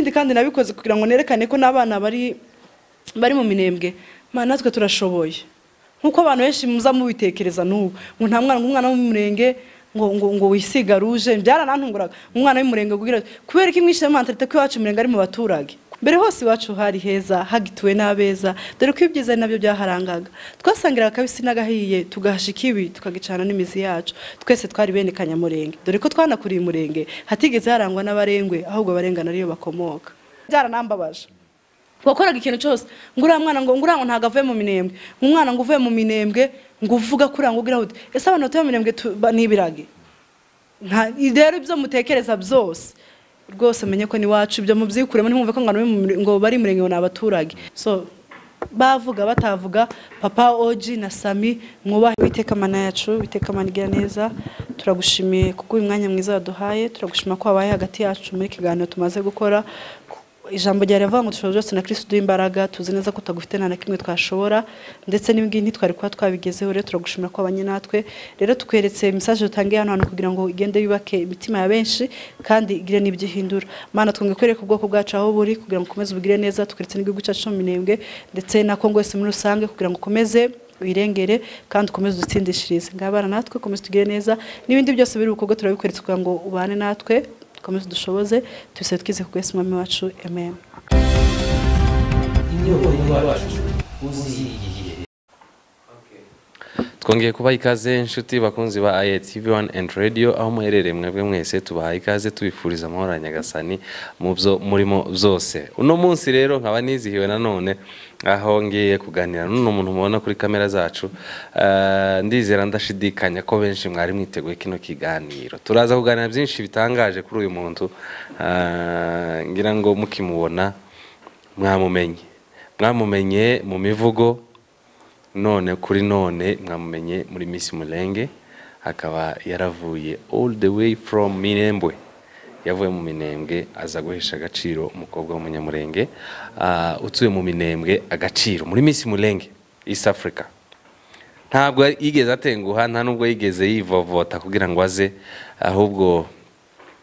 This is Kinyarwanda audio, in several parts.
Ikindi kandi nabikoze kugira ngo nerekane ko n'abana bari mu Minembwe, mana, natwe turashoboye, nkuko abantu benshi muza mubitekereza n'ubu ngo nta mwana, ngo umwana wo mu murenge ngo wisiga rouge. Byaranantunguraga, umwana w'umurenge kugira kubera ko imwishyira mentalité ko iwacu umurenge ari mu baturage. Mbere hose iwacu hari heza, hagituwe n'abeza, dore ko ibyiza ari nabyo byaharangaga. Twasangiraga akabisi n'agahiye, tugahasha ikibi, tukagicana n'imizi yacu. Twese twari bene Kanyamurenge, dore ko twanakuriye umurenge hatigeze harangwa n'abarengwe, ahubwo abarengana ariyo bakomoka. Byaranambabaje, wakoraga ikintu cyose ngo uriya mwana, ngo uriya ngo ntabwo avuye mu Minembwe, ngo umwana ngo uvuye mu Minembwe, ngo uvuga kuri ngo ugira uti ese abantu batuye mu Minembwe ni ibiragi? Rero ibyo mutekereza byose rwose, menye ko niwacu ibyo mubyikuremo. Ntimwumve ko ngo abantu ngo bari murenge ngo ni abaturage. So bavuga batavuga, Papa Oji na Sami mwubahe. Witeka Mana yacu, Witeka Mana igira neza, turagushimiye kuko uyu mwanya mwiza waduhaye. Turagushima ko wabaye hagati yacu muri kiganiro tumaze gukora. Ijambo ryawe rivuga ngo dushobora byose na Kristo uduha imbaraga. Tuzi neza ko tutagufite nta na kimwe twashobora, ndetse n'ibingibi ntitwari kuba twabigezeho. Rero turagushimira ko wabanye natwe. Rero tukweretse message dutangiye hano hantu kugira ngo igende yubake imitima ya benshi kandi igire n'ibyo ihindura. Mana, twongeye kwereka ubwoko bwacu aho buri kugira ngo ukomeze ubugire neza. Tukeretse n'igihugu cyacu cyo mu Minembwe ndetse na Kongo yose muri rusange kugira ngo ukomeze wirengere kandi ukomeze udutsindishirize. Ngabana natwe, ukomeze tugire neza, n'ibindi byose biri bukorwe turabikweretse kugira ngo ubane natwe, ukomeze udushoboze. Tubisebe twize ku Yesu Mwami wacu, amen. Inyota y'iwacu uziye igihe. Twongeye kubaha ikaze, inshuti bakunzi ba TV 1 and Radio, aho muherereye mwebwe mwese. Tubahaye ikaze, tubifuriza amahoro ya Nyagasani mu byo murimo byose. Uno munsi rero nkaba nizihiwe nanone aho ngiye kuganira n'uno muntu mubona kuri kamera zacu. Ndizera ndashidikanya ko benshi mwari mwiteguye kino kiganiro. Turaza kuganira byinshi bitangaje kuri uyu muntu. Ngira ngo mukimubona mwamumenye mu mivugo, none kuri none mwamumenye muri Miss Mulenge, akaba yaravuye all the way from Minembwe. Yavuye mu Minembwe aza guhesha agaciro umukobwa w'umunyamurenge utuye mu Minembwe agaciro muri Miss Mulenge East Africa. Ntabwo yigeze atenguha, nta nubwo yigeze yivovota kugira ngo aze, ahubwo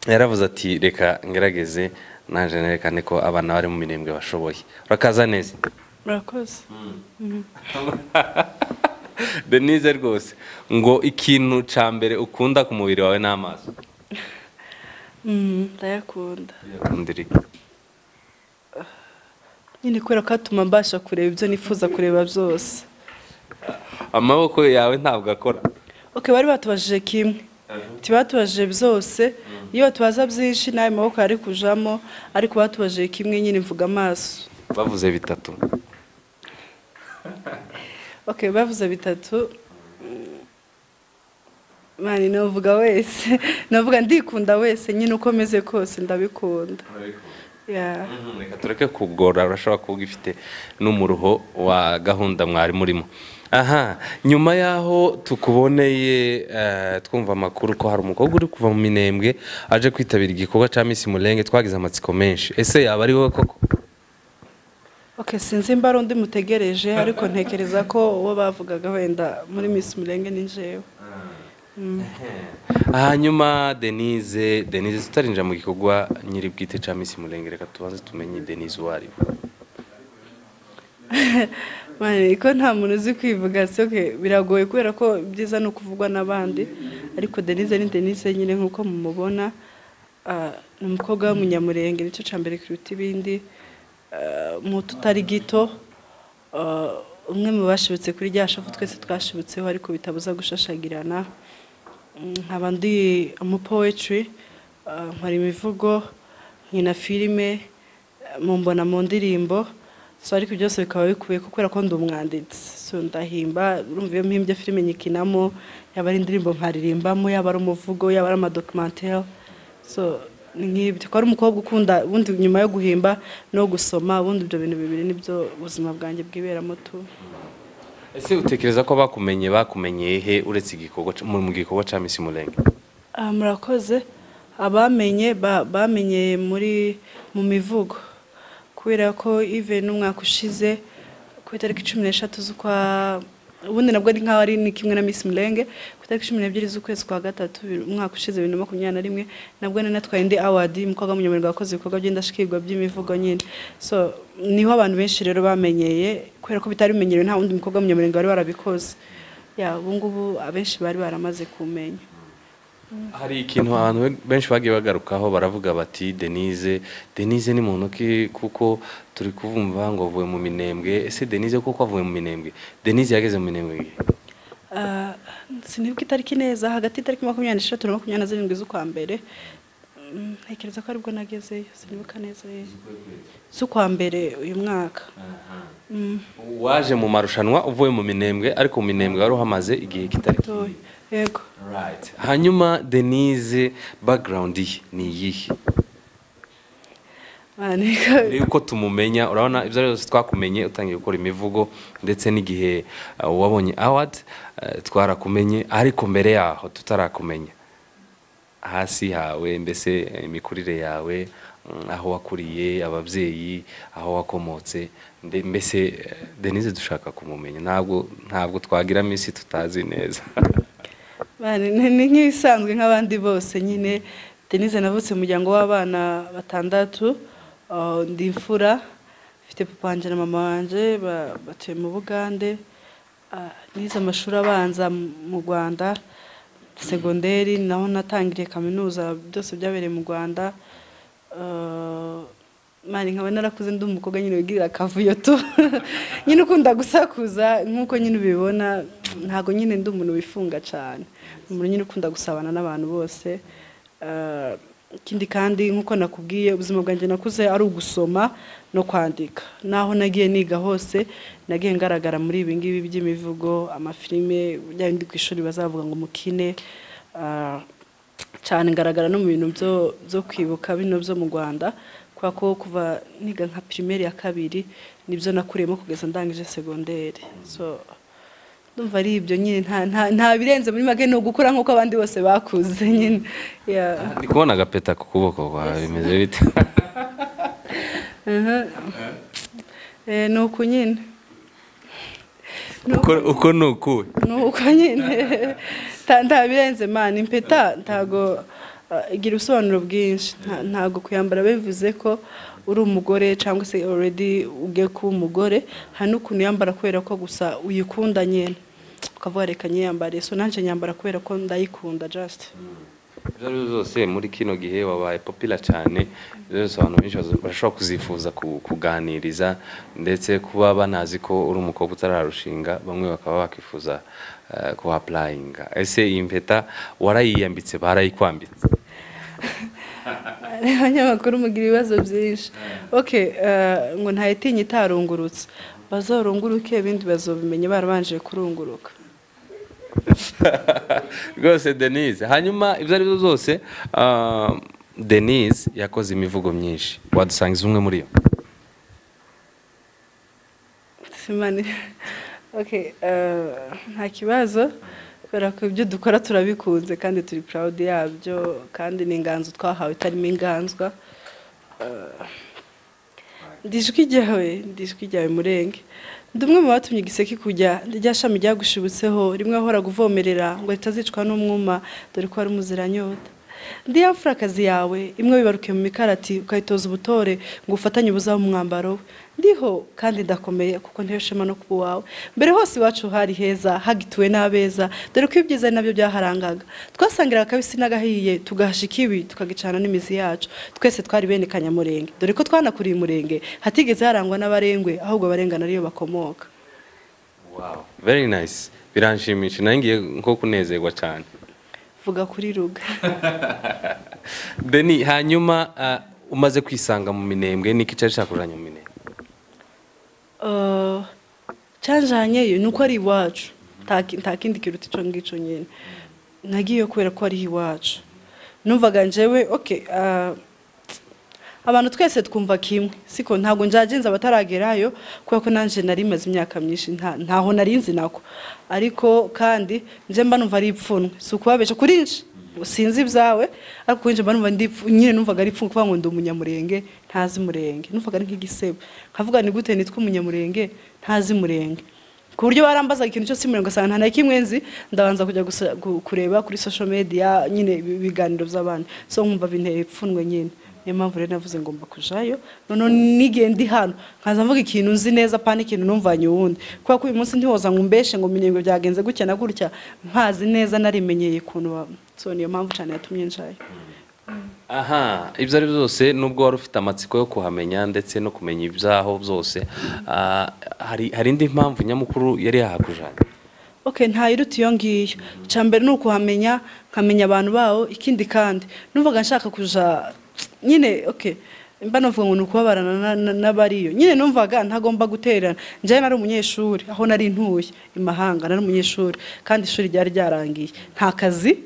yaravuze ati: "Reka ngerageze naje nerekane ko abana bari mu Minembwe bashoboye." Urakaza neza. Murakoze. Denise, rwose ngo ikintu ca mbere ukunda ku mubiri wawe n'amaso? Ndayakunda. Uyakundira iki? Nyine kubera ko atuma mbasha kureba ibyo nifuza kureba byose. Amaboko yawe ntabwo akora? Okay, bari batubajije kimwe, tibatubajije byose. Iyo batubaza byinshi n'ayo maboko yari kujamo, ariko batubajije kimwe, nyine mvuga amaso. Bavuze bitatu? Okay, bavuze bitatu, mani navuga wese, navuga ndikunda wese nyine, uko meze kose ndabikunda. Yeah. Reka tureke kugora, urashobora kuba ugifite n'umuruho wa gahunda mwari murimo. Aha nyuma y'aho tukuboneye, twumva amakuru ko hari umukobwa uri kuva mu Minembwe aje kwitabira igikorwa cya Miss Mulenge, twagize amatsiko menshi. Ese yaba ari wowe koko? Okay, sinzi mba ari undi mutegereje, ariko ntekereza ko uwo bavugaga wenda muri Miss Mulenge ni jewe. Hanyuma Denise, tutarinjira mu gikorwa nyiri bwite cya Miss Mulenge, reka tubanze tumenye Denise uwo ari we. Mani, ko nta muntu uzi kwivuga si okay, biragoye kubera ko byiza ni ukuvugwa n'abandi, ariko Denise ni Denise nyine nk'uko mumubona. Ni umukobwa w'umunyamurenge, nicyo cya mbere kiruta ibindi. Muto utari gito, umwe mu bashibutse kuri rya shavu twese twashibutseho, ariko bitabuza gushashagirana. Nkaba ndi umu poetry, nkora imivugo, nkina filime, mumbona mu ndirimbo. So ariko byose bikaba bikubiye kubera ko ndi umwanditsi. So ndahimba, urumva iyo mpimbye filime nyikinamo, yaba ari indirimbo nkaririmbamo, yaba ari umuvugo, yaba ari amadocumentary. So ni nk'ibyo, ko ari umukobwa ukunda ubundi nyuma yo guhimba no gusoma, ubundi ibyo bintu bibiri nibyo ubuzima bwanjye bwiberamo tu. Ese utekereza ko bakumenye he uretse igikorwa mu gikorwa cya Miss Mulenge? Ah, murakoze. Abamenye bamenye muri mu mivugo, kubera ko even n'umwaka ushize ku itariki 13 z'ukwa Ubundi nabwo ari nkaho ari ni kimwe na Miss Mulenge, ku itariki 12 z'ukwezi kwa gatatu umwaka ushize 2021, nabwo nari natwaye indi award y'umukobwa w'umunyamurenge wakoze ibikorwa by'indashyikirwa by'imivugo nyine. So niho abantu benshi rero bamenyeye, kubera ko bitari bimenyerewe, nta wundi mukobwa w'umunyamurenge wari warabikoze. Ya, ubu ngubu abenshi bari baramaze kumenya. Hari ikintu abantu benshi bagiye bagarukaho, baravuga bati Denise ni muntu ki, kuko turi kuvumva ngo avuye mu Minembwe. Ese Denise koko avuye mu Minembwe? Denise yageze mu Minembwe? Sinibuka itariki neza, hagati y'itariki 23 na 27 z'ukwa mbere. Ntekereza ko aribwo nagezeyo, sinibuka neza z'ukwa mbere uyu mwaka. Waje mu marushanwa uvuye mu Minembwe, ariko mu Minembwe wari uhamaze igihe kitari gito. Yego. Right. Hanyuma Denise background ye ni iyihe? Mbere yuko tumumenya, urabona ibyo byose twakumenye utangiye gukora imivugo, ndetse n'igihe wabonye award twarakumenye, ariko mbere yaho tutarakumenya, hasi hawe mbese imikurire yawe, aho wakuriye, ababyeyi, aho wakomotse, mbese Denise dushaka kumumenya. Ntabwo twagira misi tutazi neza. Ni nk'ibisanzwe nk'abandi bose nyine. Denise navutse mu muryango w'abana 6, ndi imfura, mfite papa wanje na mama wanje batuye mu Bugande. Nize amashuri abanza mu Rwanda, segonderi naho natangiriye kaminuza, byose byabereye mu Rwanda. Mani nkaba narakuze ndi umukobwa nyine wigirira akavuyo tu, nyine ukunda gusakuza nkuko nyine ubibona. Ntago nyine ndi umuntu wifunga cyane, umuntu nyine ukunda gusabana n'abantu bose. Ikindi kandi nkuko nakubwiye, ubuzima bwanjye nakuze ari ugusoma no kwandika. Naho nagiye niga hose nagiye ngaragara muri ibi ngibi by'imivugo, amafilime, bya bindi ku ishuri bazavuga ngo mukine. Cyane ngaragara no mu bintu byo kwibuka bino byo mu Rwanda, kwa ko kuva niga nka primaire ya 2 nibyo nakuriyemo kugeza ndangije secondaire. So ndumva ari ibyo nyine, nta birenze muri make, no gukura nkuko abandi bose bakuze nyine. Ndi kubona agapeta ku kuboko kwawe, bimeze bite? Nuko nyine uko nuko nuko nyine nta birenze man. Impeta ntago igira ubusobanuro bwinshi, ntago kuyambara bivuze ko uri umugore cyangwa se already ugiye kuba umugore. Hari n'ukuntu yambara kubera ko gusa uyikunda nyine, ukavuga reka nyiyambare. So nanje nyambara kubera ko ndayikunda just. Ibyo byose muri kino gihe wabaye popular cyane, byose abantu benshi bashobora kuzifuza kuganiriza, ndetse kuba banazi ko uri umukobwa utararushinga, bamwe bakaba bakifuza ku applyinga. Ese iyi mpeta warayiyambitse, barayikwambitse? Abanyamakuru mugira ibibazo byinshi. Okay, ngo ntayitinye itarungurutse, bazorunguruke ibindi bazobimenye barabanje kurunguruka. Rwose Denise. Hanyuma ibyo ari byo byose, Denise yakoze imivugo myinshi, wadusangiza umwe muri yo? Okay, nta kibazo, kubera ko ibyo dukora turabikunze kandi turi proud yabyo, kandi ni inganzo twahawe itarimo inganzwa. Ndijwi ryawe Murenge, ndi umwe mu batumye igiseke kujya rya shami ryagushibutseho, rimwe ahora guvomerera ngo ritazicwa n'umwuma, dore ko ari umuziranyota. Ndi ya mfurakazi yawe imwe wibarukiye mu mikarati, ukayitoza ubutore ngo ufatanye ubuzaba umwambaro we. Ndiho kandi ndakomeye kuko ntewe ishema no kuba uwawe. Mbere hose iwacu hari heza, hagituwe n'abeza, dore ko ibyiza nabyo byaharangaga. Twasangiraga akabisi n'agahiye, tugahasha ikibi tukagicana n'imizi yacu. Twese twari bene Kanyamurenge, dore ko twanakuriye Umurenge hatigeze harangwa n'abarengwe, ahubwo abarengana ariyo bakomoka. Wow, very nice. Biranshimisha, nangiye nko kunezerwa cyane. Vuga kuri ruga. Deni, hanyuma umaze kwisanga mu Minembwe, niki cyari cyakujanye mu Minembwe? Cyanjanyeyo nuko ari iwacu, nta kindi kiruta ico ngico nyine. Nagiye kubera ko ari iwacu. Numvaga njewe okay, abantu twese twumva kimwe, siko ntago njagenza abataragerayo, kubera ko nanje nari maze imyaka myinshi ntaho narinzi nako. Ariko kandi nje mba numva ari ipfunwe, si ukubabesha kuri nje sinzi ibyawe, ariko kuri nje mba numva ndi nyine, numvaga ari ipfunwe kuvuga ngo ndi umunyamurenge ntazi Murenge. Numvaga ari nk'igisebo, nkavuga ni gute nitwa umunyamurenge ntazi Murenge. Ku buryo barambazaga ikintu cyose muri ngasanga nta na kimwe nzi, ndabanza kujya kureba kuri social media nyine ibiganiro by'abandi. So nkumva binteye ipfunwe nyine. Niyo mpamvu rero navuze ngomba kujayo. Noneho nigiye ndi hano nkaza mvuga ikintu nzi neza, pana ikintu numvanye uwundi. Kubera ko uyu munsi ntiwoza ngo umbeshe ngo Minembwe byagenze gutya na gutya, mpazi neza narimenyeye ukuntu. So niyo mpamvu cyane yatumye njayo. Aha, ibyo ari byose nubwo wari ufite amatsiko yo kuhamenya ndetse no kumenya ibyaho byose, hari indi mpamvu nyamukuru yari yahakujanye? Okay, nta iruta iyo ngiyo. Icya mbere ni ukuhamenya, nkamenya abantu baho. Ikindi kandi numvaga nshaka kuja nyine, okay, mba navuga ngo ni ukubabarana n'abariyo nyine, numvaga ntagomba gutererana. Njyewe nari umunyeshuri aho nari ntuye imahanga, nari umunyeshuri kandi ishuri ryari ryarangiye, nta kazi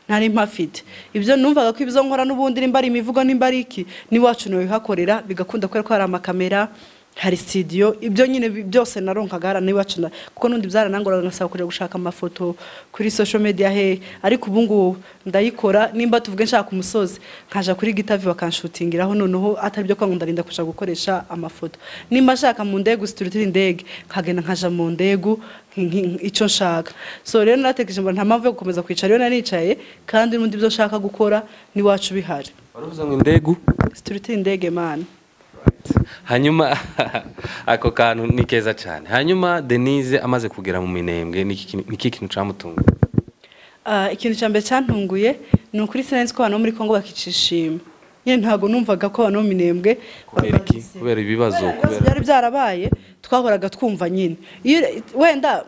nari mpafite. Ibyo numvaga ko ibyo nkora n'ubundi nimba ari imivugo nimba ari iki n'iwacu nihakorera bigakunda, kubera ko hari amakamera, hari studio, ibyo nyine byose naronkaga hara n'iwacu, kuko n'undi byaranangoraga ngasaba kujya gushaka amafoto kuri social media he. Ariko ubu ngubu ndayikora, nimba tuvuge nshaka umusozi nkaja kuri Gitavi bakanshutingiraho, noneho atari byo kwanga ndarinda kuja gukoresha amafoto. Nimba nshaka mu ndege structure indege nkagenda nkaja mu ndegu icyo nshaka. So rero naratekereje ngo nta mpamvu yo gukomeza kwicara iyo naricaye, kandi n'undi byo nshaka gukora n'iwacu bihari. Waravuze ngo indegu structure indege man. Hanyuma ako kantu ni keza cyane. Hanyuma Denise amaze kugera mu Minembwe niki kintu camutunguye? Ikintu cya mbere cyantunguye ni ukuri sinzi ko abantu muri Kongo bakicishima. Nyine ntago numvaga ko abantu mu Minembwe kubera iki? Kubera ibibazo, kubera byari byarabaye twahoraga twumva nyine. Iyo wenda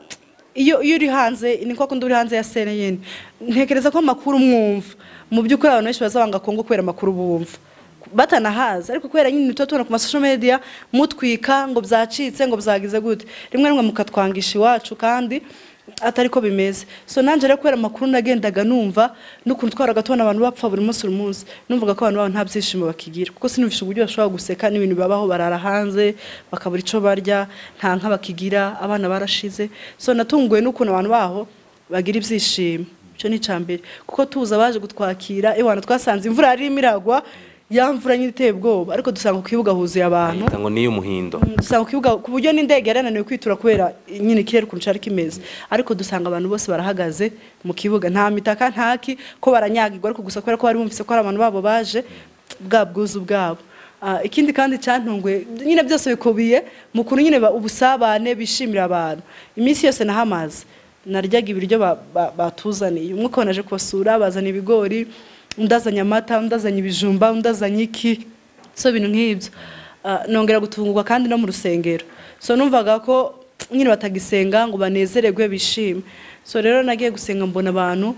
iyo uri hanze ni ko kundi uri hanze ya sene nyine, ntekereza ko amakuru mwumva mu by'ukuri abantu benshi bazabanga Kongo kubera amakuru bumva batanahaza, ariko kubera nyine tuba tubona ku social media mutwika ngo byacitse ngo byagize gute, rimwe rimwe mukatwangisha iwacu kandi atari ko bimeze. So nanje rero kubera amakuru nagendaga numva n'ukuntu twaraga tubona abantu bapfa buri munsi buri munsi, numvaga ko abantu babo nta byishimo bakigira, kuko sinumvisha uburyo bashobora guseka n'ibintu babaho, barara hanze bakabura ico barya, nta nka bakigira, abana barashize. So natunguwe n'ukuntu abantu baho bagira ibyishimo. Icyo ni icambere, kuko tuza baje gutwakira ewana twasanze imvura yari imiragwa, ya mvura nyine iteye ubwoba, ariko dusanga ku kibuga huzuye abantu, ngo ni umuhindo, dusanga ku kibuga ku buryo n'indege yarananiwe kwitura kubera nyine ikirere ukuntu cari kimeze, ariko dusanga abantu bose barahagaze mu kibuga, nta mitaka ntaki ko baranyagirwa, ariko gusa kubera ko bari bumvise ko ari abantu babo baje bwa bwuzu bwabo. Ikindi kandi cyantunguye nyine byose bikubiye mu kuntu nyine ubusabane bishimira abantu. Iminsi yose nahamaze naryaga ibiryo batuzaniye, umwe ko naje kubasura bazana ibigori, ndazanye amata, ndazanye ibijumba, ndazanye iki, so ibintu nk'ibyo. Nongera gutungurwa kandi no mu rusengero. So numvaga ko nyine batagisenga ngo banezererwe bishime. So rero nagiye gusenga mbona abantu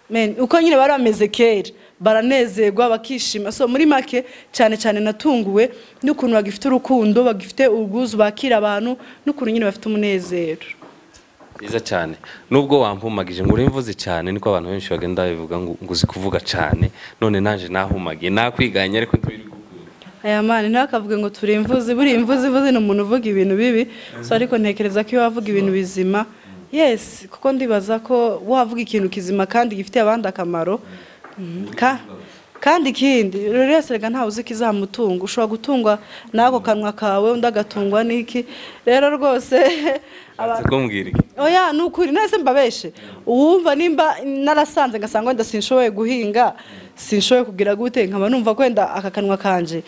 men uko nyine bari bameze kera, baranezerwa bakishima. So muri make cyane cyane natunguwe n'ukuntu bagifite urukundo, bagifite ubwuzu, bakira abantu, n'ukuntu nyine bafite umunezero. Byiza cyane. Nubwo wampumagije ngo urimvuze cyane, niko abantu benshi bagenda babivuga ngo uzi kuvuga cyane, none naje nahumagiye nakwiganye ariko ntibiri gukunda. Aya mani ntakavuge ngo turimvuze, buri imvuze ivuze ni umuntu uvuga ibintu bibi. So ariko ntekereza ko iyo wavuga ibintu bizima, yes, kuko ndibaza ko wavuga ikintu kizima kandi gifitiye abandi akamaro. Kandi ikindi rero yose rega ntawe uzi kizamutunga, ushobora gutungwa n'ako kanwa kawe, undi agatungwa n'iki. Rero rwose oya nukuri nese mbabeshe, uwumva nimba narasanze ngasanga wenda sinshoboye guhinga, sinshoboye kugira gute, nkaba numva kwenda aka kanwa kanje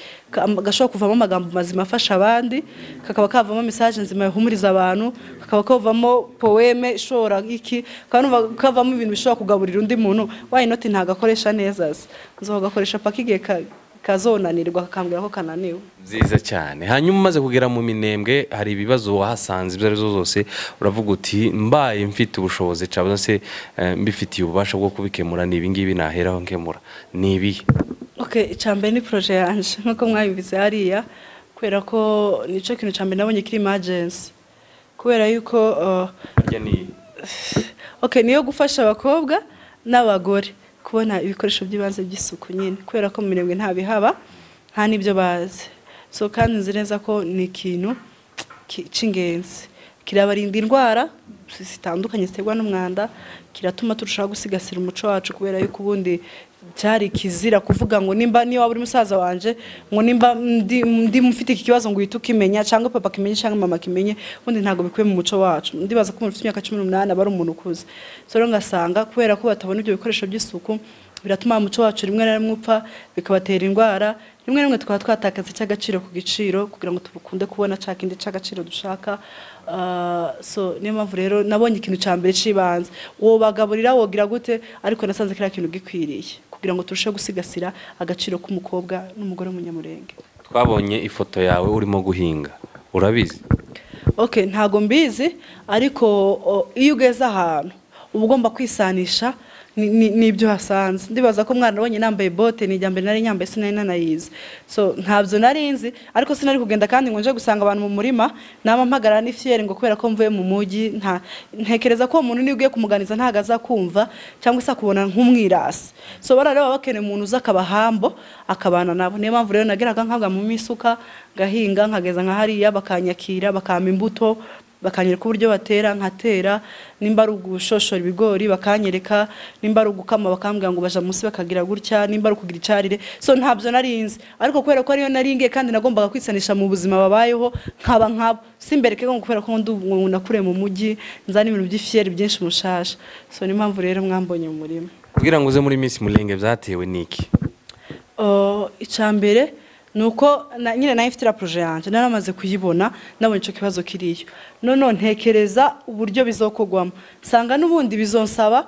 gashobora kuvamo amagambo mazima afasha abandi, kakaba kavamo message nzima ihumuriza abantu, kakaba kavamo poeme ishobora iki, kakaba kavamo ibintu bishobora kugaburira undi muntu. Why not ntagakoresha neza, nzogakoresha paka igihe kazonanirwa kakambwira ko kananiwe. Byiza cyane. Hanyuma umaze kugera mu Minembwe hari ibibazo wahasanze ibyo arizo zose, uravuga uti mbaye mfite ubushobozi cyangwa se mbifitiye ububasha bwo kubikemura, ni ibi ngibi naheraho nkemura, ni ibi? Okay, icambere ni projet yanje nkuko mwabivuze hariya, kubera ko nico kintu cambere nabonye kiri emergency, kubera yuko ni okay niyo gufasha abakobwa n'abagore kubona ibikoresho by'ibanze by'isuku nyine, kubera ko mu Minembwe nta bihaba, nta nibyo bazi. So kandi nzi neza ko ni ikintu cy'ingenzi, kirabarinda indwara zitandukanye ziterwa n'umwanda, kiratuma turushaho gusigasira umuco wacu, kubera yuko ubundi Cyari kizira kuvuga ngo nimba niyo waba uri musaza wanje, ngo nimba ndi mufite iki kibazo ngo uhite ukimenya, cyangwa papa kimenye cyangwa mama kimenye, ubundi ntabwo bikwiye mu muco wacu. Ndibaza ko umuntu ufite imyaka 18 aba ari umuntu ukuze. So rero ngasanga kubera ko batabona ibyo bikoresho by'isuku, biratuma umuco wacu rimwe na rimwe upfa, bikabatera indwara, rimwe na rimwe tukaba twatakaza icy'agaciro ku giciro kugira ngo tukunde kubona cya kindi cy'agaciro dushaka. So niyo mpamvu rero nabonye ikintu cya mbere cy'ibanze, wobagaburira wogira gute, ariko nasanze kiriya kintu gikwiriye kugira ngo turusheho gusigasira agaciro k'umukobwa n'umugore w'umunyamurenge. Twabonye ifoto yawe urimo guhinga, urabizi? Okay, ntago mbizi, ariko iyo ugeze ahantu uba ugomba kwisanisha n'ibyo hasanze. Ndibaza ko mwana nabonye nambaye bote, ni ijya mbere nari nyambaye, sinari nanayizi, so ntabyo nari nzi, ariko sinari kugenda kandi ngo nje gusanga abantu mu murima nama mpagarara n'ifiyeri ngo kubera ko mvuye mu mujyi. Ntekereza ko uwo muntu niyo ugiye kumuganiza ntago azakumva cyangwa se akubona nk'umwirasi. So barareba bakeneye umuntu uza akabahambo akabana nabo. Niyo mpamvu rero nageraga nkabwa mu misuka ngahinga, nkageza nka hariya bakanyakira, bakampa imbuto, bakanyereka uburyo batera, nkatera, nimba ari ugushoshora ibigori bakanyereka, nimba ari ugukama bakambwira ngo baja munsi bakagira gutya, nimba ari ukugira icarire. So ntabyo nari nzi, ariko kubera ko ariyo nari ngiye kandi nagombaga kwisanisha mu buzima babayeho, nkaba nkabo, simbereke ngo kubera ko nakuriye mu mujyi nzana ibintu by'ifiyeri byinshi mushasha. So niyo mpamvu rero mwambonye mu murima. Kugira ngo uze muri Miss Mulenge byatewe niki? Icambere nuko nyine nayo mfite projet yanje naramaze kuyibona, nabonye ico kibazo kiriyo, none ntekereza uburyo bizokogwamo, nsanga n'ubundi bizonsaba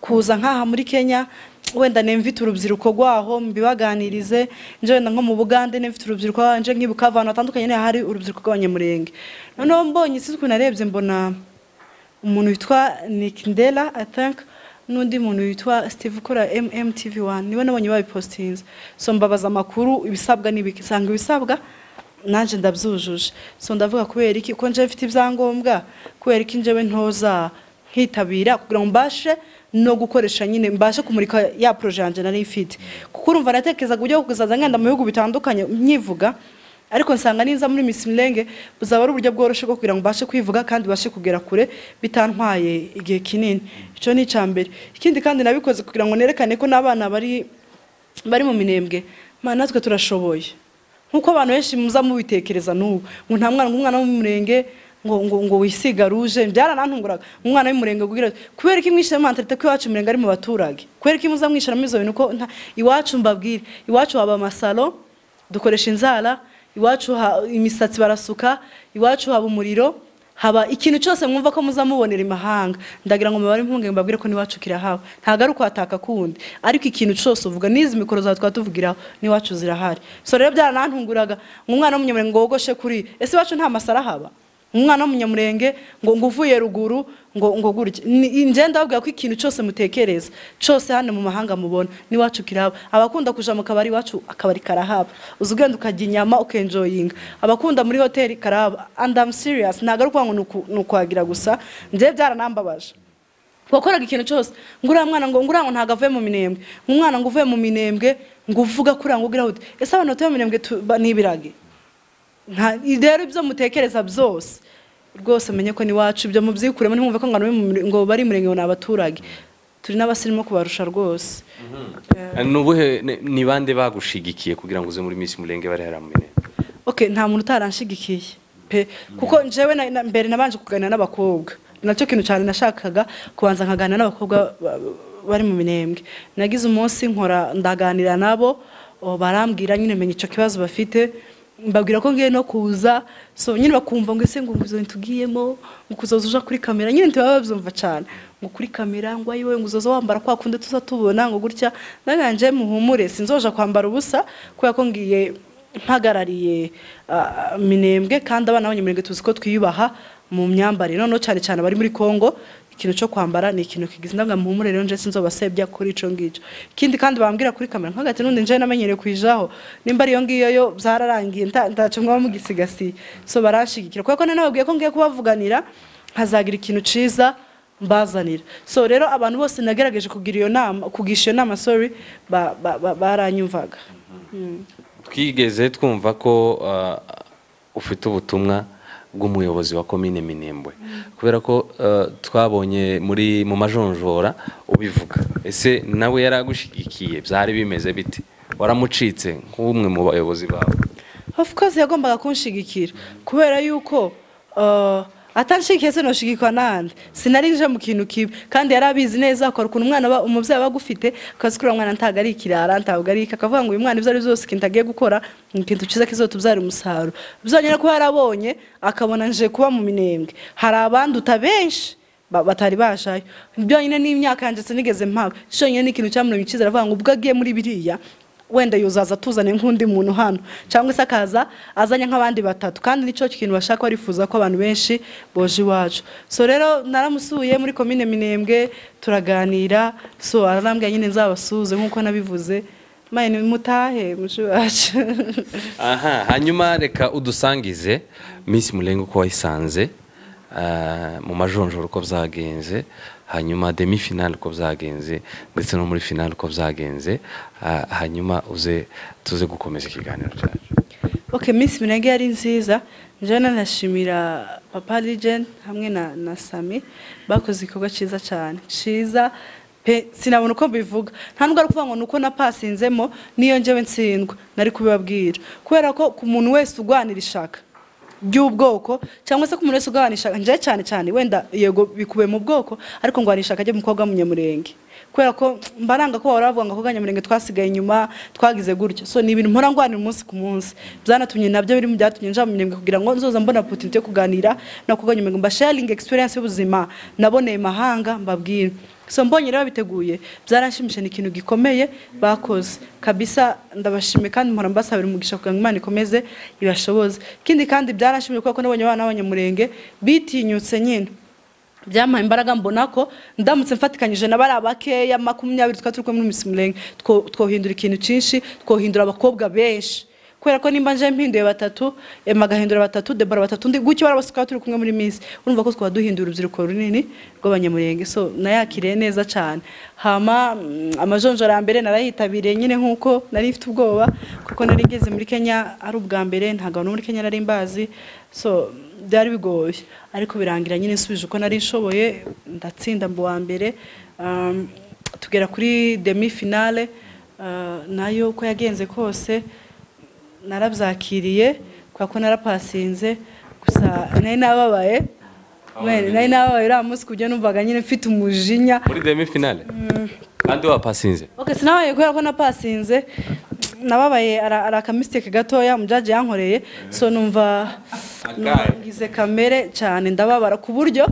kuza nkaha muri Kenya, wenda nemfite urubyiruko rwaho mbibaganirize, nje wenda nko mu Bugande nemfite urubyiruko nje nkibuka abantu batandukanye ne hari urubyiruko rw'abanyamurenge. Noneho mbonye siku narebye mbona umuntu witwa Nick Ndela, I think, n'undi muntu witwa Steve ukora MMTV1, niwe nabonye babipostinze. So mbabaza amakuru ibisabwa n'ibiki, sanga ibisabwa nanje ndabyujuje. So ndavuga kubera iki ko nje mfite ibyangombwa, kubera iki njewe ntoza nkitabira kugira ngo mbashe no gukoresha nyine mbashe kumurika ya projet yanje nari mfite. Kuko urumva natekerezaga uburyo kuzaza ngenda mu bihugu bitandukanye nyivuga, ariko nsanga ninza muri Miss Mulenge buzaba ari uburyo bworoshe bwo kugira ngo mbashe kwivuga kandi bashe kugera kure bitantwaye igihe kinini. Ico ni icambere. Ikindi kandi nabikoze kugira ngo nerekane ko n'abana bari mu minembwe, mana natwe turashoboye. Nkuko abantu benshi muza mubitekereza n'ubu, ngo nta mwana umwana wo mu murenge ngo wisiga rouge, byaranantunguraga. Umwana w'umurenge kugira kubera iki mwishyira mu mentalite ko iwacu murenge ari mu baturage, kubera iki muza mwishyira mu izo bintu ko iwacu mbabwire, iwacu haba amasalo dukoresha inzara, iwacu imisatsi barasuka, iwacu haba umuriro, haba ikintu cyose mwumva ko muzamubonera imahanga. Ndagira ngo mubare impunge mbabwire ko niwacu kirahaba, ntago ari ukwataka kundi, ariko ikintu cyose uvuga n'izi mikoro za twatuvugiraho niwacu zirahari. So rero byaranantunguraga umwana w'umunyamurenge ngo wogoshe kuri ese iwacu nta masara haba, umwana w'umunyamurenge ngo nguvuye ruguru ngo gurye. Nje ndababwira ko ikintu cyose mutekereza cyose hano mu mahanga mubona niwacu kiraba. Abakunda kuja mu kabari iwacu akabari karahaba, uzugenda ukajya inyama ukenjoyinga, abakunda muri hoteli karahaba. And I'm serious, ntago ari ukuvuga ngo nukwagira gusa, nje byaranambabaje. Wakoraga ikintu cyose ngura mwana ngo ngura ngo ntago avuye mu minembwe, umwana ngo uvuye mu minembwe ngo uvuga kuri ngo ugira ute, ese abantu batuye mu minembwe nibirage nta rero ibyo mutekereza byose rwose menye ko niwacu ibyo mubyikuremo, ntimwumve ko ngo bari murenge ngo nabaturage, turi n'abasirimo kubarusha rwose. Nubuhe ni bande bagushigikiye kugira ngo uze muri Miss Mulenge bari hara mu minembwe? Okay, nta muntu utaranshigikiye pe, kuko njewe mbere nabanje kuganira n'abakobwa, nacyo kintu cyane nashakaga kubanza nkaganira n'abakobwa bari mu minembwe. Nagize umunsi nkora ndaganira nabo, barambwira nyine menye ico kibazo bafite, mbabwira ko ngiye no kuza. So nyine bakumva ngo ese ngo nguzo ntugiyemo ngo kuzoza uja kuri kamera, nyine ntibaba babyumva cyane ngo kuri kamera ngo ayiwe ngo uzoza wambara kwa kunde tuzatubona ngo gutya. Naganje muhumure sinzoja kwambara ubusa kubera ko ngiye mpagarariye minembwe, kandi abana b'abanyamurenge tuzi ko twiyubaha mu myambarire, noneho cyane cyane bari muri Kongo ikintu cyo kwambara ni ikintu kigize. Ndabwa muhumure rero nje sinzobasebya kuri ico ngico. Ikindi kandi bambwira kuri kamera nkagati nundi nje namenyereye kwijaho, nimba ariyo ngiyo yo byararangiye ntaco mwaba mugisigasiye. So barashigikira kuko ko nababwiye ko ngiye kubavuganira nkazagira ikintu ciza mbazanira. So rero abantu bose nagerageje kugira iyo nama, kugisha iyo nama, sorry, baranyumvaga. Twigeze twumva ko ufite ubutumwa bw'umuyobozi wa komine Minembwe, kubera ko twabonye muri mu majonjora ubivuga. Ese nawe yaragushigikiye, byari bimeze bite? Waramucitse nk'umwe mu bayobozi bawe? Of course yagombaga kunshigikira, kubera yuko atanshigikiye sinoshigikwa nande, sinari nje mu kintu kibi, kandi yarabizi neza ko ukuntu umwana umuvyeyi aba agufite akazi kuri umwana ntago ari ikirara, ntago ari akavuga ngo uyu mwana ivyo ari byose ikintu agiye gukora ni ikintu ciza kizotubyara umusaruro. Bizonyene kuba yarabonye akabona nje kuba mu Minembwe hari abanduta benshi batari bashayo, byonyine n'imyaka yanje sinigeze mpaba, cyonyine n'ikintu cyamuremye icizere, avuga ngo ubwo agiye muri biriya wenda yuzaza tuzane nk'undi muntu hano, cyangwa se akaza azanye nk'abandi batatu, kandi nico kintu bashaka barifuza ko abantu benshi boje iwacu. So rero naramusuye muri komine Minembwe turaganira, so ararambwira nyine nzabasuze nkuko nabivuze, maye mutahe muci wacu. Aha, hanyuma reka udusangize Miss Mulenge uko wayisanze mu majonjoro uko byagenze, hanyuma demi finale uko byagenze, ndetse no muri finale uko byagenze, hanyuma uze tuze gukomeza ikiganiro cyacu. Okay, Miss Mulenge yari nziza, nje nanashimira Papa Legend hamwe na Sami, bakoze igikorwa ciza cyane ciza pe, sinabona uko mbivuga. Nta nubwo ari kuvuga ngo nuko napasinzemo niyo njewe ntsindwa nari kubibabwira, kubera ko ku muntu wese ugwanira ishaka by'ubwoko cyangwa se ku muntu wese ugwanisha nje cyane cyane wenda yego bikube mu bwoko, ariko ngwanisha akajya mukobwa munyamurenge, kubera ko mbaranga ko bahora bavuga ngo Abanyamurenge twasigaye inyuma twagize gutyo. So ni ibintu mpora ngwanira umunsi ku munsi, byanatumye nabyo biri mu byatumye nja mu Minembwe kugira ngo nzoza mbona opportunity yo kuganira no kuganya Minembwe, mba sharing experience y'ubuzima naboneye mahanga mbabwira. So mbonye rero biteguye byaranshimishije, ni ikintu gikomeye bakoze kabisa, ndabashimiye kandi mpora mbasabira umugisha kugira ngo Imana ikomeze ibashoboze. Ikindi kandi byaranshimishije kuko nabonye abana b'Abanyamurenge bitinyutse nyine, byampaye imbaraga mbona ko ndamutse mfatikanyije na bari abakeya 20 twari turi kumwe muri Miss Mulenge, twohindura ikintu cyinshi, twohindura abakobwa benshi, kubera ko nimba nje mpinduye batatu, Emma agahindura batatu, Deborah batatu, ndi gutyo barabasuka turi kumwe muri Miss, urumva ko twaba duhindura urubyiruko runini rw'Abanyamurenge. So nayakiriye neza cyane. Hama amajonjora ya mbere narayitabiriye nyine nkuko nari mfite ubwoba, kuko nari ngeze muri Kenya ari ubwa mbere, ntago no muri Kenya nari mbazi, so byari bigoye, ariko birangira nyine nsubije uko nari nshoboye, ndatsinda mu wa mbere. Tugera kuri demi finale, nayo uko yagenze kose narabyakiriye kwa ko narapasinze, gusa nari nababaye, nari nababaye uriya munsi kubyo numvaga nyine mfite umujinya muri demi finale kandi wapasinze. Okay, sinabaye kubera ko napasinze, nababaye ara ka mistake gatoya umujaji yankoreye, so numva ngize kamere cyane ndababara ku buryo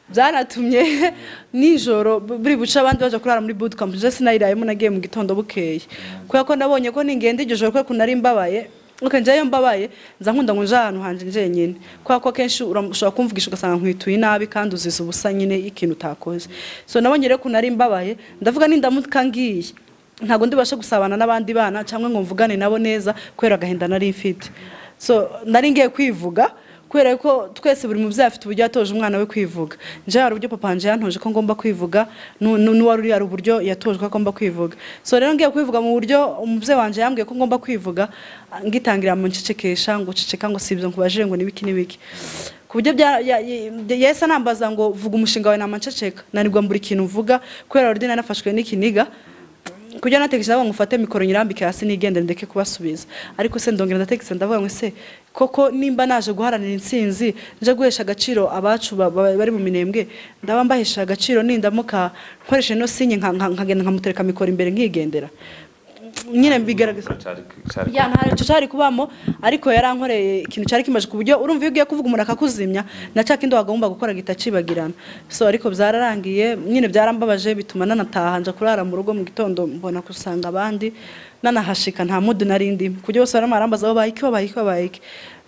byanatumye nijoro buri buca abandi baje kurara muri bootcamp, je sinayirayemo nagiye mu gitondo bukeye, kubera ko nabonye ko ningenda iryo joro kubera ko nari mbabaye. Okay, njayo mbabaye nza nkunda ngo nje ahantu hanje njenyine, kubera ko kenshi ushobora kumvugisha ugasanga nkwituye nabi kandi uziza ubusa nyine ikintu utakoze. So nabonye rero ko nari mbabaye, ndavuga nindamuka ngiye ntago ndibasha gusabana n'abandi bana cyangwa ngo mvugane nabo neza kubera agahinda nari mfite. So nari ngiye kwivuga kubera ko twese buri muvyeyi afite uburyo yatoje umwana we kwivuga. Nje hari uburyo papa nje yantoje ko ngomba kwivuga, n'uwari uri hari uburyo yatojwe ko agomba kwivuga. So rero ngiye kwivuga mu buryo umuvyeyi wanje yambwiye ko ngomba kwivuga, ngitangira mu ncecekesha ngo ceceka ngo sibyo nkubajire ngo nibiki nibiki. Ku buryo yesa nambaza ngo vuga umushinga wawe namanceceka, nanirwa mburi ikintu mvuga kubera already nanafashwe n'ikiniga. Kujya natekereza ngo ngufate mikoro nyirambike hasi nigendere ndeke kubasubiza, ariko se ndongera ndatekereza ndavuga ngo se koko nimba naje guharanira intsinzi nje guhesha agaciro abacu bari mu Minembwe, ndaba mbahesha agaciro nindamuka nkoreshe no sinye nkagenda nkamutereka mikoro imbere nkigendera nyine mbigaragaza ya ntacyo cyari kubamo, ariko yarankoreye ikintu cyari kimaje ku buryo urumva iyo ugiye kuvuga umuntu akakuzimya na cya kindi wagomba gukora gitacibagirana. So ariko byararangiye nyine byarambabaje bituma nanataha nja kurara mu rugo mu gitondo mbona kusanga abandi nanahashika nta mudu narindi kujya bose baramurambaza babaye iki babaye iki babaye iki.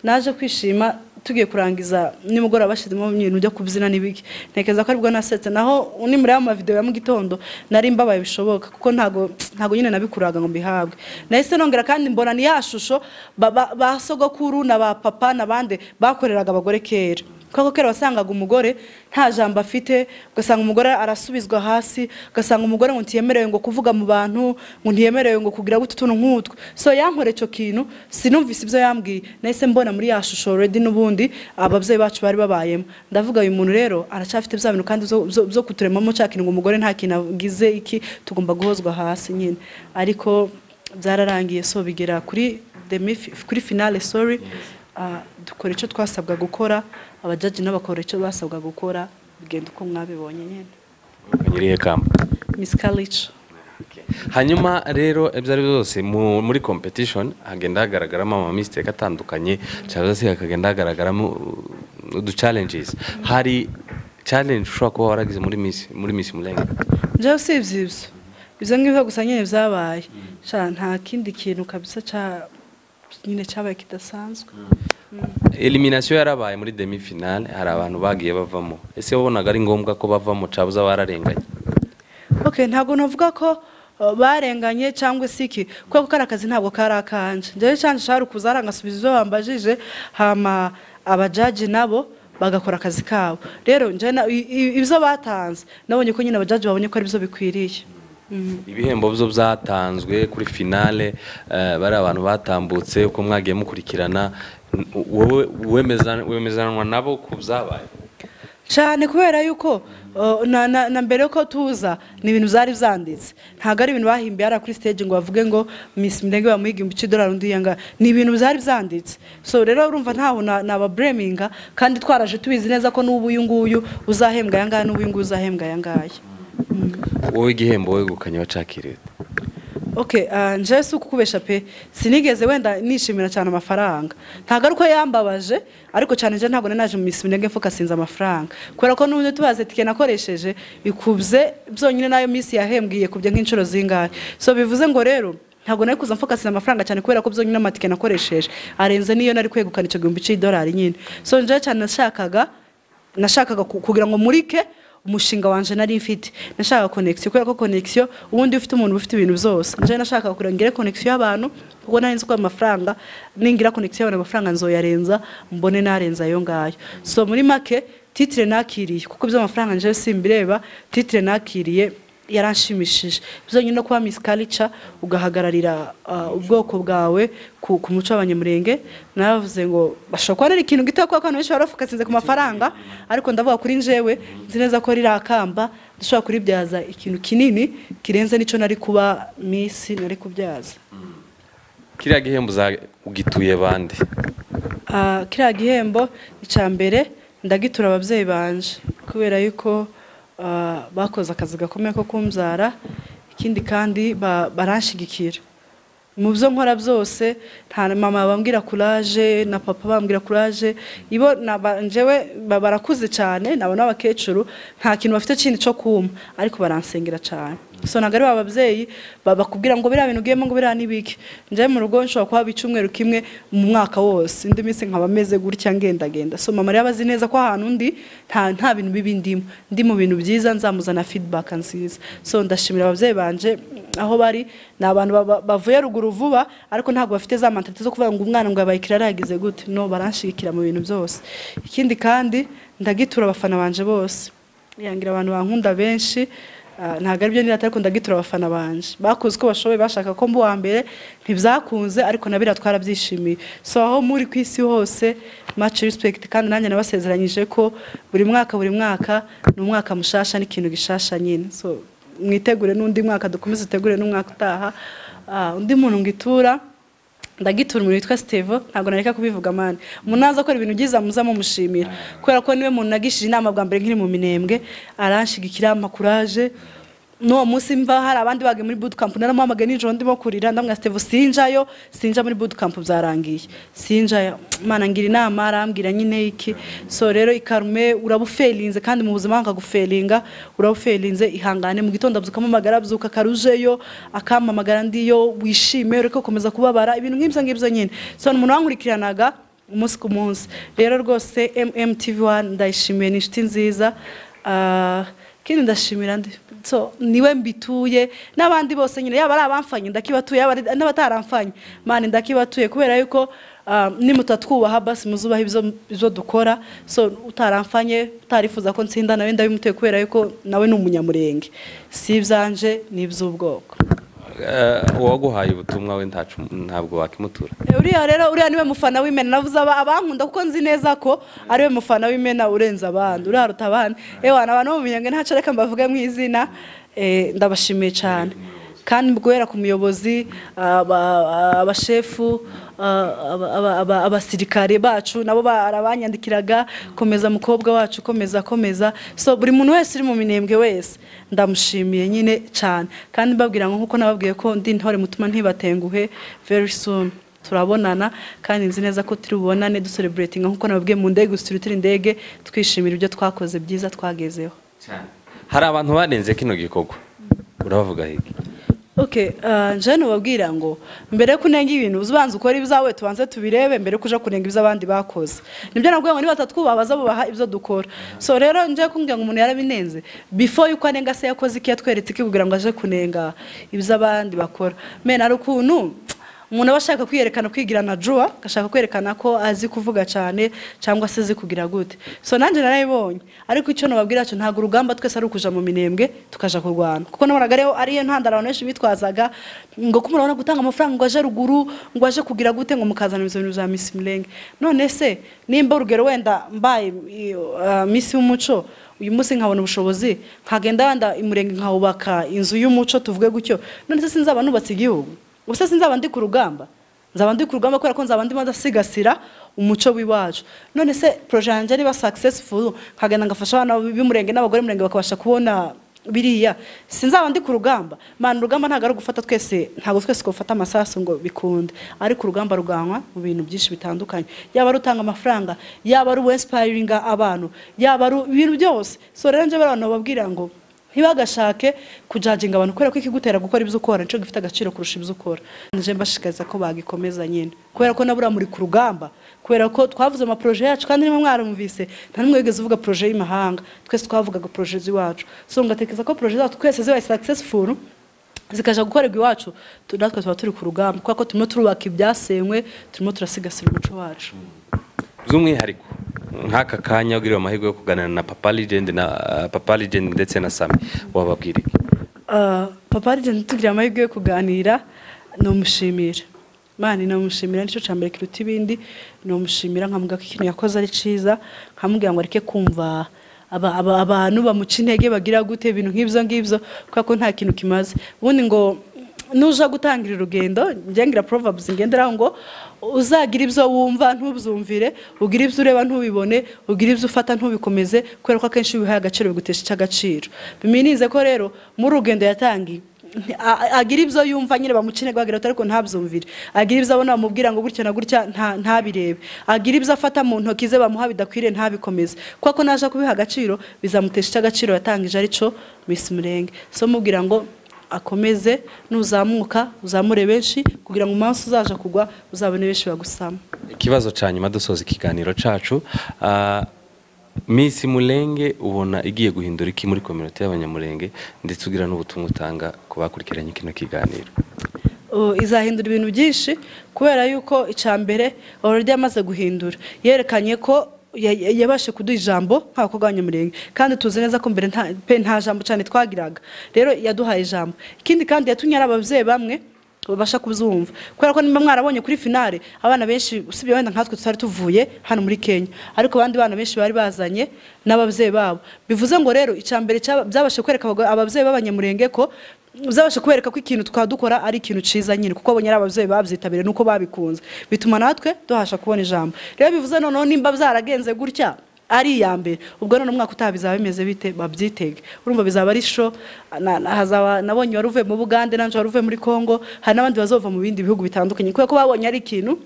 Naje kwishima tugiye kurangiza nimugoroba bashizemo ibintu byo kubyina nibiki, ntekereza ko aribwo nasetse, naho ni muri ama video ya mu gitondo nari mbabaye bishoboka kuko ntago nyine nabikuraga ngo mbihabwe. Nahise nongera kandi mbona ni ya shusho ba sogokuru na ba papa nabande bakoreraga abagore kera, Kuko kera wasangaga umugore nta jambo afite, ugasanga umugore arasubizwa hasi, ugasanga umugore ngo ntiyemerewe ngo kuvuga mu bantu, ngo ntiyemerewe ngo kugira gutu tuntu nk'utwo. So yankore ico kintu, sinumvise ibyo yambwiye, nahise mbona muri ya shusho already n'ubundi ababyeyi bacu bari babayemo. Ndavuga uyu muntu rero aracyafite bya bintu kandi byo kuturemamo cya kintu ngo umugore nta kintu agize iki, tugomba guhozwa hasi nyine. Ariko byararangiye, so bigera kuri demi, kuri finale, sorry. Dukora icyo twasabwa gukora, abajaji n'abakora icyo basabwa gukora, bigenda uko mwabibonye nyine. Nyirihe kamba? Miss Kalic. Hanyuma rero ibyo ari byose muri competition hagenda hagaragaramo ama mistake atandukanye, cyangwa se hakagenda hagaragaramo udu challenges. Hari challenge ushobora kuba waragize muri Miss Mulenge? Njyewe usibye ibyo ngibyo gusa nyine byabaye, nta kindi kintu kabisa ca nyine cyabaye kidasanzwe. Elimination yarabaye muri demi finale, hari abantu bagiye bavamo. Ese wabonaga ari ngombwa ko bavamo cabuza bararenganye? Okay, ntabwo navuga ko barenganye cyangwa se iki, kuko kari akazi ntabwo kari akanje. Njyewe cyanje cyari kuza arangasubiza ibyo bambajije, hama abajaji nabo bagakora akazi kabo. Rero njye ibyo batanze nabonye ko nyine abajaji babonye ko ari byo bikwiriye. Ibihembo byo byatanzwe kuri finale, bari abantu batambutse uko mwagiye mukurikirana, wowe wemezanwa nabo ku byabaye cyane? Kubera yuko na mbere ko tuza ni ibintu byari byanditse, ntabwo ari ibintu bahimbiye ari kuri stage ngo bavuge ngo Miss Mulenge bamuha $1000 undi yanga, ni ibintu byari byanditse. So rero urumva ntaho nababreminga, kandi twaraje tubizi neza ko n'ubu uyu nguyu uzahembwa aya ngaya, n'ubu uyu nguyu uzahembwa aya ngaya. Wowe igihembo wegukanye wacakiriye? Okay, nje si ukukubesha pe, sinigeze wenda nishimira cyane amafaranga. Ntabwo ari uko yambabaje, ariko cyane nje ntabwo naje mu Miss Mulenge mfokasinze amafaranga, kubera ko n'ubundi tubaze tike nakoresheje ikubye byonyine nayo Miss yahembwiye kubye nk'inshuro zingahe. So bivuze ngo rero ntabwo nari kuza mfokasinze amafaranga cyane, kubera ko byonyine amatike nakoresheje arenze niyo nari kwegukana icyo $1000 nyine. So nje cyane nashakaga kugira ngo murike umushinga wanje nari mfite, nashaka connection, kubera ko connection ubundi ufite umuntu ufite ibintu byose. Nje nashaka kugira ngire connection y'abantu, kuko nari nzi ko amafaranga ningira connection y'abantu amafaranga nzoyarenza, mbone narenza ayo ngayo. So muri make titre nakiriye, kuko byo amafaranga nje simbireba, titre nakiriye yaranshimishije. Byonyine no kuba Miss Culture ugahagararira ubwoko bwawe ku muco w'abanyamurenge, navuze ngo bashobora kuba ari ikintu gito kuko abantu benshi barafokasinze ku mafaranga, ariko ndavuga kuri njewe nzi neza ko rirakamba dushobora kuribyaza ikintu kinini kirenze nico nari kuba Miss nari kubyaza. Kiriya gihembo ugituye bande? Kiriya gihembo icya mbere ndagitura ababyeyi banje, kubera yuko bakoze akazi gakomeye ko kumbyara, ikindi kandi baranshigikira mu byo nkora byose. Nta mama bambwira courage na papa bambwira courage, ibo njewe barakuze cyane nabo n'abakecuru nta kintu bafite kindi cyo kuma, ariko baransengera cyane. So ntabwo ari ababyeyi bakubwira ngo biriya bintu ugiyemo ngo biriya nibiki. Njewe mu rugo nshobora kuhaba icyumweru kimwe mu mwaka wose, indi minsi nkaba meze gutya ngendagenda. So mama rero abazi neza ko ahantu ndi nta bintu bibi ndimo, ndi mu bintu byiza, nzamuzana feedback nziza. So ndashimira ababyeyi banje aho bari, ni abantu bavuye ruguru vuba, ariko ntabwo bafite za mentality zo kuvuga ngo umwana ngo yabaye ikirara yagize gute. No, baranshigikira mu bintu byose. Ikindi kandi ndagitura abafana banje bose, yangira abantu bankunda benshi. Ntabwo ari byo nirata, ariko ndagitura abafana banje bakoze uko bashoboye, bashaka ko mba uwa mbere ntibyakunze, ariko nabira twarabyishimiye. So aho muri ku isi hose much respect, kandi nanjye nabasezeranyije ko buri mwaka ni umwaka mushasha n'ikintu gishasha nyine. So mwitegure n'undi mwaka, dukomeze dutegure n'umwaka utaha. Undi muntu ngitura ndagitura umuntu witwa Steve, ntabwo nareka kubivuga mani. Umuntu aza akora ibintu byiza muza mumushimira, kubera ko niwe muntu nagishije inama bwa mbere nkiri mu Minembwe, aranshigikira ampa courage. N'uwo munsi mva hari abandi bagiye muri bootcamp, naramuhamagaye nijoro ndimo kurira, ndamubwira Steve sinjayo, sinja muri bootcamp byarangiye, sinjayo. Mana ngira inama, arambwira nyine iki. So rero ikarume urabufailinze, kandi mu buzima nkagufelinga urabufailinze, ihangane. Mu gitondo abyuka abyuka karujeyo, akampamagara ndiyo, wishime ureke gukomeza kubabara, ibintu nk'ibyo ngibyo nyine. So umuntu wankurikiranaga umunsi ku munsi. Rero rwose MMTV1 ndayishimiye, ni inshuti nziza. Kindi ndashimira ndi so niwe mbituye n'abandi bose nyine, yaba ari abamfanye ndakibatuye, yaba n'abataramfanye mani ndakibatuye, kubera yuko Nimutatwubaha basi muzubaha ibyo dukora. So utaramfanye utarifuza ko nsinda nawe ndabimuteye kubera yuko nawe ni umunyamurenge, si ibyanje ni iby'ubwoko. Uwaguhaye ubutumwa we ntabwo wakimutura. Uriya rero uriya niwe mufana w'Imena, navuze abankunda kuko nzi neza ko ariwe mufana w'Imena urenze abandi, uriya aruta abandi. Ewana abantu bo mu Minembwe ntaco reka mbavuge mu izina, ndabashimiye cyane. Kandi guhera ku muyobozi, abashefu, abasirikare bacu nabo barabanyandikiraga, komeza mukobwa wacu, komeza komeza. So buri muntu wese uri mu Minembwe wese ndamushimiye nyine cyane. Kandi mbabwira ngo nkuko nababwiye ko ndi intore mutuma ntibatenguhe, very soon turabonana, kandi nzi neza ko turi bubonane du celebrating nkuko nababwiye mu ndege, turi indege twishimira ibyo twakoze byiza twagezeho. Hari abantu barenze kino gikorwa urabavuga hiki? Okay, nje nubabwira ngo mbere yo kunenga ibintu ubanza ukora ibyawe, tubanze tubirebe mbere kuja kunenga ibyo abandi bakoze. Nibyo nabwiye ngo niba batatwubaha bazabubaha ibyo dukora. So rero nje kumbwira ngo umuntu yarabinenze before yuko anenga se yakoze iki, yatweretse iki kugira ngo aje kunenga ibyo abandi bakora. Men ari ukuntu umuntu aba ashaka kwiyerekana, kwigira na Joa, agashaka kwerekana ko azi kuvuga cyane cyangwa se azi kugira gute. So nanjye narabibonye, ariko icyo nababwira cyo ntago urugamba twese ari ukuja mu Minembwe tukaja kurwana, kuko nabonaga rero ariyo ntandaro abantu benshi bitwazaga ngo ko murabona gutanga amafaranga ngo aje ruguru, ngo aje kugira gute, ngo mukazana ibintu bya Miss Mulenge. None se nimba urugero wenda mbaye Miss w'umuco uyu munsi nkabona ubushobozi nkagenda wenda imurenge nkawubaka inzu y'umuco tuvuge gutyo, none se sinzaba nubatse igihugu? Ubuse sinzaba ndi ku rugamba? Nzaba ndi ku rugamba kubera ko nzaba ndimo ndasigasira umuco w'iwacu. None se projet yanjye niba successful nkagenda ngafasha abana b'umurenge n'abagore b'umurenge bakabasha kubona biriya, sinzaba ndi ku rugamba? Man, urugamba ntabwo ari ugufata twese, ntabwo twese gufata amasasu ngo bikunde, ariko urugamba ruganwa mu bintu byinshi bitandukanye, yaba ari utanga amafaranga, yaba ari inspiring abantu, yaba ari ibintu byose. So rero nje abantu bababwira ngo ntibagashake kujajinga abantu kubera ko ikigutera gukora ibyo ukora nico gifite agaciro kurusha ibyo ukora. Nje mbashishikariza ko bagikomeza nyine, kubera ko nabura muri ku rugamba, kubera ko twavuze ama projet yacu kandi nimwe mwarumvise nta numwe wigeze uvuga projet y'imahanga, twese twavugaga projet z'iwacu. So ngatekereza ko projet zacu twese zibaye successful zikaja gukorerwa iwacu, natwe tuba turi ku rugamba kubera ko turimo turubaka ibyasenywe, turimo turasigasira umuco wacu. By'umwihariko nk'aka kanya ugiriwe amahirwe yo kuganira na Papa Legend na Papa Legend ndetse na Sami, wababwira iki? Papa Legend tugira amahirwe yo kuganira, nomushimira. Mani nomushimira nico cambere kiruta ibindi, nomushimira nkamuga ko ikintu yakoze ari ciza, nkamubwira ngo areke kumva abantu bamuca intege bagira gute ibintu nk'ibyo ngibyo, kubera ko nta kintu kimaze. Ubundi ngo nuja gutangira urugendo, ngengira proverbs ngenderaho ngo uzagira ibyo wumva ntubyumvire, ugira ibyo ureba ntubibone, ugira ibyo ufata ntubikomeze, kubera ko akenshi bihaye agaciro bigutesha icy'agaciro. Biminize ko rero muri rugendo yatangiye agira ibyo yumva nyine bamucine bagira ariko ntabyumvire, agira ibyo abona bamubwira ngo gutya na gutya ntabirebe, agira ibyo afata mu ntoki ze bamuha bidakwiriye ntabikomeze, kubera ko naje kubiha agaciro bizamutesha icy'agaciro yatangije arico Miss Mulenge. So mubwira ngo akomeze, nuzamuka uzamure benshi kugira ngo umunsi uzaje kugwa uzabone benshi bagusama. Ikibazo ca nyuma dusoza ikiganiro cacu, Miss Mulenge ubona igiye guhindura iki muri community y'abanyamurenge, ndetse ugira n'ubutumwa utanga ku bakurikiranye kino kiganiro? Izahindura ibintu byinshi kubera yuko icambere already yamaze guhindura, yerekanye ko yabashe kuduha ijambo nk'abakobwa b'abanyamurenge, kandi tuzi neza ko mbere nta jambo cyane twagiraga, rero yaduhaye ijambo. Ikindi kandi yatumye ari ababyeyi bamwe babasha kubyumva, kubera ko nimba mwarabonye kuri finale abana benshi usibye wenda nkatwe tutari tuvuye hano muri Kenya, ariko abandi bana benshi bari bazanye n'ababyeyi babo. Bivuze ngo rero icambere byabashe kwereka ababyeyi b'abanyamurenge ko byabashe kubereka ko ikintu twadukora ari ikintu ciza nyine, kuko abonye ari ababyeyi babyitabiriye nuko babikunze, bituma natwe duhasha kubona ijambo. Rero bivuze noneho nimba byaragenze gutya ari iya mbere, ubwo none umwaka utaha bizaba bimeze bite, babyitege. Urumva bizaba ari show, hazaba nabonye wari uvuye mu Bugande, nanje wari uvuye muri Congo, hari n'abandi bazova mu bindi bihugu bitandukanye, kubera ko babonye ari ikintu,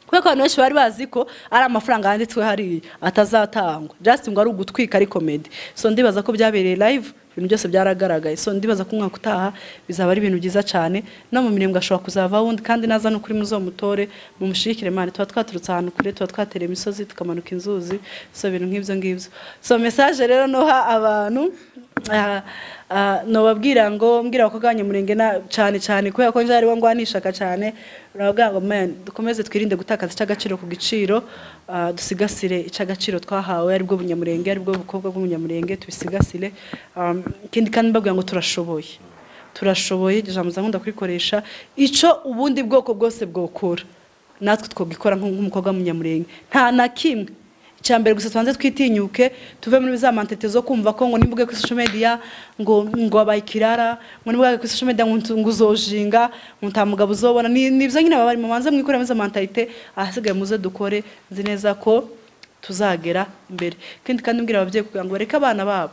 kubera ko abantu benshi bari bazi ko ari amafaranga yanditswe hariya atazatangwa, just ngo ari ugutwika ari comedy. So ndibaza ko byabereye live, ibintu byose byaragaragaye. So ndibaza ko umwaka utaha bizaba ari ibintu byiza cyane, no mu Minembwe ashobora kuzava wundi, kandi naza no kuri muzomutore mumushikire. Mani tuba twaturutse ahantu kure, tuba twatereye imisozi tukamanuka inzuzi, so ibintu nk'ibyo ngibyo. So message rero noha abantu Nobabwira ngo mbwira abakobwa b'Abanyamurenge na cyane cyane kubera ko nje aribo ngwanishaka cyane, urababwira ngo man, dukomeze twirinde gutakaza icy'agaciro ku giciro, dusigasire icy'agaciro twahawe, aribwo Bunyamurenge, aribwo bukobwa bw'Umunyamurenge, tubisigasire. Ikindi kandi mbabwira ngo turashoboye, turashoboye, iryo jambo nkunda kurikoresha, ico ubundi bwoko bwose bwokora natwe twogikora nk'umukobwa w'Umunyamurenge, nta na kimwe. Icya mbere gusa tubanze twitinyuke, tuve muri za mantete zo kumva ko ngo nimbuge kuri social media ngo wabaye ikirara, ngo nimbuge kuri social media ngo uzojinga, ngo nta mugabo uzobona. Nibyo nyine baba barimo, banze mwikure muri za mentalite, ahasigaye muze dukore, nzi neza ko tuzagera imbere. Ikindi kandi mbwira ababyeyi kugira ngo bareke abana babo,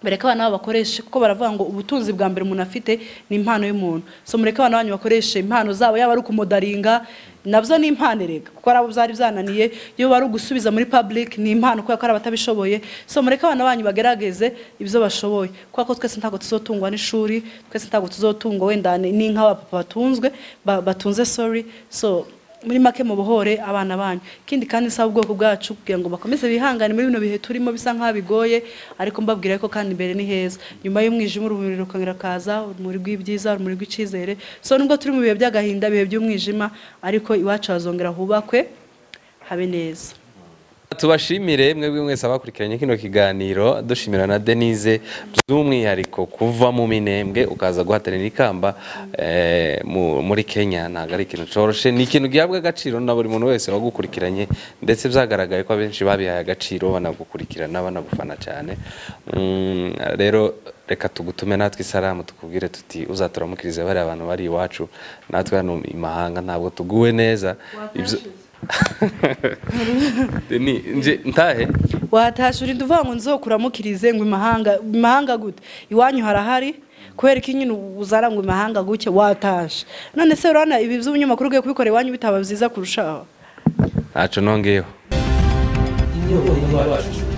bareke abana babo bakoreshe, kuko baravuga ngo ubutunzi bwa mbere umuntu afite ni impano y'umuntu. So mureke abana banyu bakoreshe impano zabo, yaba ari ukumodaringa nabyo ni impano erega, kuko arabo byari byananiye, iyo bari ugusubiza muri public ni impano kubera ko ari abatabishoboye. So mureke abana banyu bagerageze ibyo bashoboye, kubera ko twese ntabwo tuzotungwa n'ishuri, twese ntabwo tuzotungwa wenda n'inka ba papa batunzwe, batunze, sorry. So muri make mubohore abana banyu. Ikindi kandi nsaba ubwoko bwacu kugira ngo bakomeze bihangane muri bino bihe turimo bisa nkaho bigoye, ariko mbabwira ko kandi imbere ni heza. Nyuma y'umwijima urumuri rukongera rukaza, urumuri rw'ibyiza, urumuri rw'icyizere. So nubwo turi mu bihe by'agahinda, ibihe by'umwijima, ariko iwacu hazongera hubakwe habe neza. Tubashimire mwebwe mwese abakurikiranye kino kiganiro, dushimira na Denise by'umwihariko kuva mu Minembwe ukaza guhatanira ikamba muri Kenya. Ntabwo ari ikintu coroshe, ni ikintu gihabwa agaciro na buri muntu wese wagukurikiranye, ndetse byagaragaye ko abenshi babihaye agaciro, banagukurikirana, banagufana cyane. Rero reka tugutume natwe isalamu, tukubwire tuti uzaturamukirize bari abantu bari iwacu, natwe hano imahanga ntabwo tuguwe neza. Ibyo Deni, nje ntahe watashe uri nduvuga ngo nzokuramukirize ngo imahanga, imahanga gute? Iwanyu harahari kubera ko nyine uzara ngo imahanga guke watashe. None se urabona ibi by'ubunyamakuru ugiye kubikora iwanyu bitaba byiza kurushaho? Ntaco nongeyeho. Inyota y'iwacu.